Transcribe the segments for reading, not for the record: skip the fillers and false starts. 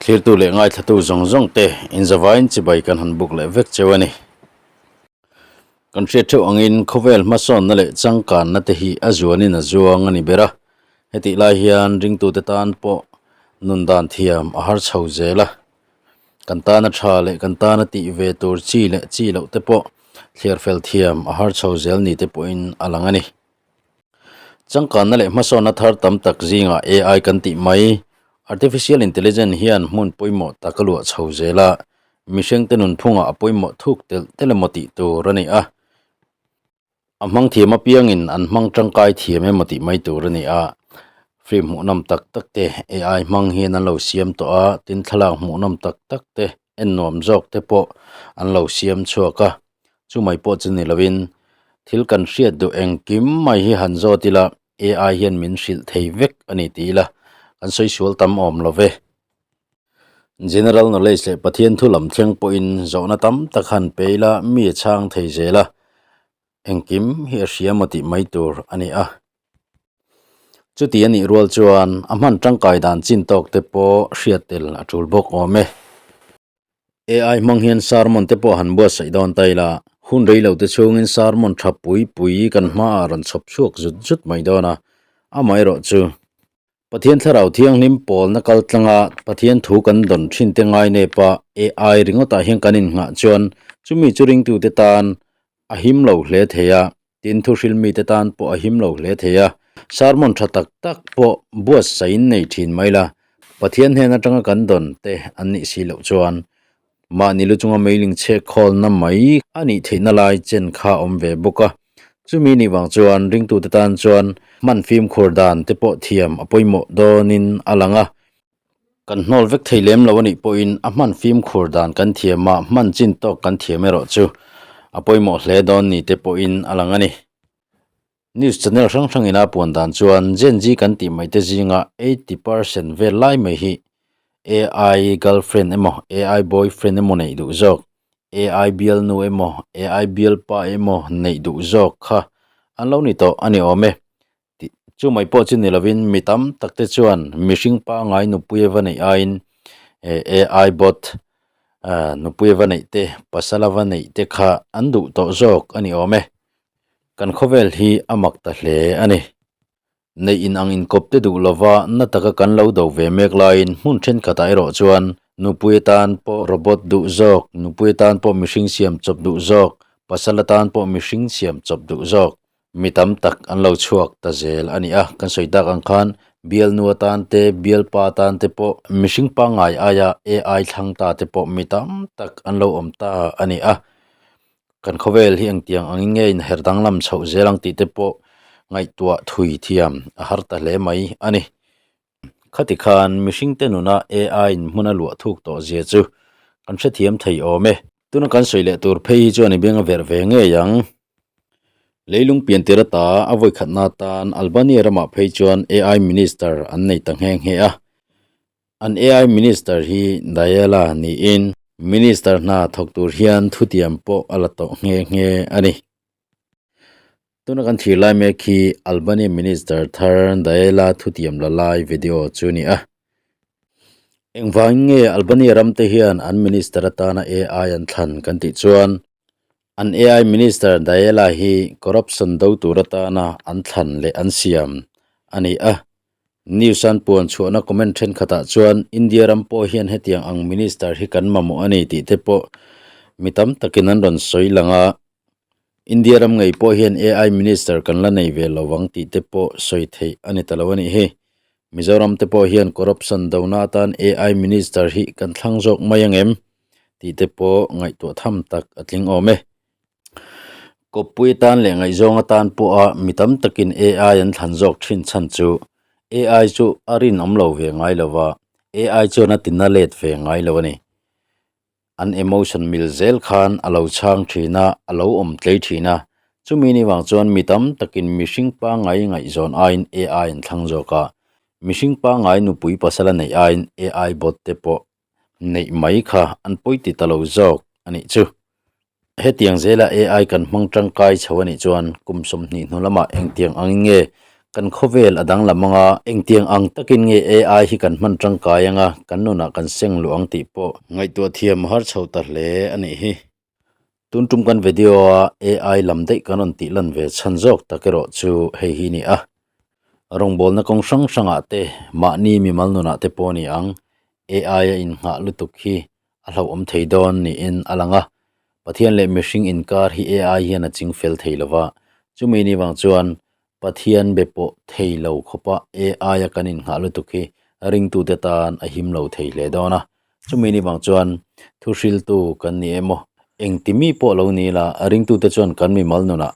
Thlirtu leh ngaithlatu zawng zawng te inzavain chibai kan han buk leh vek cheu a ni. Kan hriat theuh angin khawvel hmasawnna leh changkanna te hi a zuanin a zuang a ni ber a, hetih lai hian ringtute tan pawh nun dan thiam a har chho zel a. Kan tana tha leh kan tana tih ve tur chi leh chi loh te pawh thliar fel thiam a har chho zel ni te pawhin a lang a ni. Changkanna leh hmasawnna thar tam tak zingah AI kan tih mai, Artificial Intelligence hian hmun pawimawh tak a luah chho zel a, mihringte nunphungah a pawimawh thuk telh telh emaw tih tur a ni a. A hmang thiam apiangin an hmang tangkai thiam emaw tih mai tur a ni a, film hmuhnawm tak tak te AI hmang hian an lo siam tawh a, tin thlalak hmuhnawm tak tak te en nuam zawk te pawh an lo siam chhuak a, chu mai pawh chu ni lovin thil kan hriat duh engkim mai hi han zawt ila AI hian min hrilh thei vek a ni tih ila kan sawi sual tam awm lo ve. General knowledge leh Pathian thu lam thleng pawhin zawhna tam tak han pe ila mi a chhang thei zel a, engkim hi a hria maw tih mai tur a ni a. Chuti a nih rual chuan a hman tangkai dan chin tawk te pawh hriat tel a tul bawk awm e. AI hmang hian sermon te pawh han buatsaih dawn ta ila, hun rei lo te chhungin sermon tha pui pui kan hmaah rawn chhawp chhuak zut zut mai dawn a, amaherawh chu Pathian Thlarau Thianghlim pawlna kal tlanga Pathian thu kan dawn thin te ngai nepa AI ringawtah hian kan innghah chuan chumi chu ringtute tan a him lo hle thei a, tin thuhril mite tan pawh a him lo hle thei a, sermon tha tak tak pawh buatsaih in nei thin mai la, Pathian hnen atanga kan dawn te an nih si loh chuan Mahni lu chunga meiling chhek khawlna mai a nih theihna lai chen kha a awm ve bawk a. Chumi nih vang chuan ringtute tan chuan hman fimkhur dan te pawh thiam a pawimawh dawnin a lang a. Kan hnawl vek thei lem lo a nih pawhin a hman fimkhur dan kan thiam a, hman chin tawk kan thiam erawh chu a pawimawh hle dawn ni te pawhin a lang a ni. News channel hrang hrangin a puan dan chuan Gen Z kan tih mai te zinga 80% vel lai mai hi AI girlfriend emaw AI boyfriend emaw neih duh zawk, AI bialnu emaw AI bialpa emaw neih duh zawk kha an lo ni tawh a ni awm e. Tih chu mai pawh chu ni lovin mi tam tak te chuan mihring pangngai nupui ava neih aiin AI bot nupui ava neih te pasal ava neih te kha an duh tawh zawk a ni awm e. Kan khawvel hi a mak ta hle a ni. Neih in ang inkawp te duh lova na taka kan lo do ve mek laiin hmun thenkhatah erawh chuan nupui atan pawh robot duh zawk, nupui atan pawh mihring siam chawp duh zawk, pasal atan pawh mihring siam chawp duh zawk mi tam tak an lo chhuak ta zel a ni a. Kan sawi tak ang khan bialnu atan te, bialpa atan te pawh mihring pangngai aia AI thlang ta te pawh mi tam tak an lo awm ta a ni a. Kan khawvel hi engtiang angin nge inher danglam chhoh zel ang tih te pawh ngaihtuah thui thiam a har ta hle mai a ni. Khati khan mihringte nuna AI in hmun a luah thuk tawh zia chu kan hrethiam thei awm e. Tuna kan sawi leh tur phei hi chuan i beng a verh ve ngei ang. Leilung piantir ata a vawikhatna atan Albania ramah phei chuan AI Minister an nei ta nghe nghe a. An AI Minister hi Dayala niin Minister hna thawk tur hian thutiam pawh a la tawh nghe nghe a ni. Tuna kan thlir lai mek hi Albania Minister thar Dayala thutiam la lai video chu a ni a. Engvangin nge Albania ram te hian an Minister atana AI an thlan kan tih chuan an AI Minister Dayala hi corruption do tur atana an thlan leh an siam a ni a. News an puan chhuahna comment thenkhatah chuan India ram pawh hian hetiang ang minister hi kan mamawh a ni tih te pawh mi tam takin an rawn sawi lang a, India ram ngei pawh hian AI minister kan la nei ve lo ang tih te pawh sawi theih a ni ta lo a nih hi. Mizoram te pawh hian corruption dona atan AI minister hi kan thlang zawk mai ang em tih te pawh ngaihtuah tham tak a tling awm e. Kawppui atan leh ngaihzawng atan pawha mi tam takin AI an thlan zawk thin chhan chu AI chu a rinawm lo ve ngai lo va, AI chuan a tina let ve ngai lo a ni. An emotion mil zel khan a lo chhang thin a, a lo awm tlei thin a, chumi ni vang chuan mi tam takin mihring pangngai ngaihzawn aiin AI an thlang zawk a, mihring pangngai nupui pasal a neih aiin AI bot te pawh neih mai kha an pawi ti ta lo zawk a nih chu. Hetiang zela AI kan hmang tangkai chho a nih chuan kum 20 hnu lamah engtiang angin nge Kan khawvel a danglam anga engtiang ang takin nge AI hi kan hman tangkai anga kan nunah kan seng luh ang tih pawh ngaihtuah thiam a har chho ta hle a nih hi. Tun tum kan video a AI lam daih kan rawn tih lan ve chhan zawk tak erawh chu hei hi ni a. Rawngbawlna kawng hrang hrangah te mahni mimal nunah te pawh a ni ang AI a innghah lutuk hi a hlauhawm thei dawn niin a lang a. Pathian leh mihring inkar hi AI hian a ching fel thei lo va, chumi ni vang chuan Pathian be pawh thei lo khawpa AI a kan innghah lutuk hi ringtute tan a him lo thei hle dawn a. Chumi ni vang chuan thu hriltu kan ni emaw engti mi pawh lo ni la ringtute chuan kan mimal nunah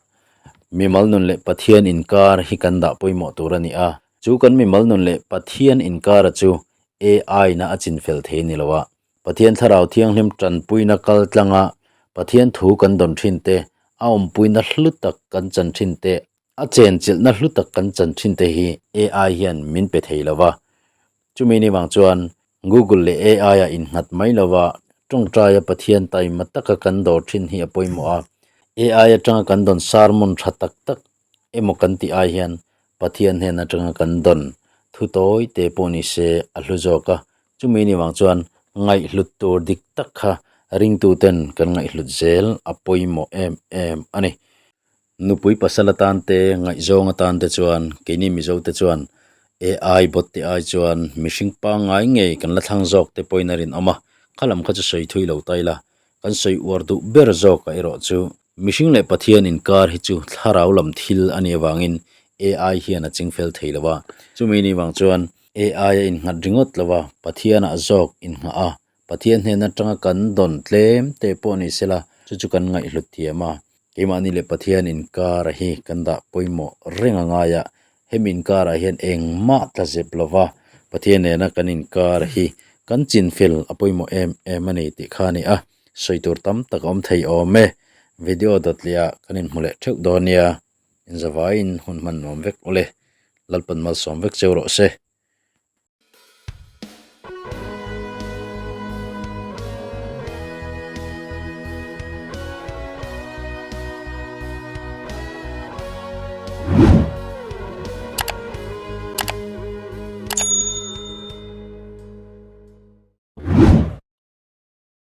mimal nun leh Pathian inkar hi kan dah pawimawh tur a ni a. Chu kan mimal nun leh Pathian inkara chu AI na a chinfel thei ni lo a. Pathian Thlarau Thianghlim tanpuina kal tlanga Pathian thu kan dawn thin te, a awmpuina hlu tak kan chan thin te, a chenchilhna hlu tak kan chan thin te hi AI hian min pe thei lo va. Chumi ni vang chuan Google leh AI ah innghat mai lo va, tawngtaia Pathian taima taka kan dawr thin hi a pawimawh a. AI atanga kan dawn sermon tha tak tak emaw kan tih ai hian Pathian hnen atanga kan dawn thu tawi te pawh ni se a hlu zawk a, chumi ni vang chuan ngaihhlut tur dik tak kha ringtuten kan ngaihhlut zel a pawimawh em em a ni. Nupui pasal atan te, ngaihzawng atan te chuan keini Mizo te chuan AI bot te ai chuan mihring pangngai ngei kan la thlang zawk te pawhin a rinawm a, kha lam kha chu sawi thui lo ta ila kan sawi uar duh ber zawk a erawh chu Mihring leh Pathian inkar hi chu thlarau lam thil a nih avangin AI hian a chingfel thei lo a. Chumi ni vang chuan AI a innghat ringawt lo a, Pathianah zawk innghah a, Pathian hnen atanga kan dawn tlem te pawh ni sela chu chu kan ngaihhlut thiam a. Keimahni leh Pathian inkar hi kan dah pawimawh reng a ngai a, hemi inkarah hian engmah tla zep lo va, Pathian nena kan inkar hi kan chinfel a pawimawh em em a ni tih kha a ni a. Sawi tur tam tak a awm thei awm e. Video dawt leh ah kan inhmu leh theuh dawn nia. Inzavaiin hun hman nuam vek ule. Lalpan malsawm vek cheu rawh se.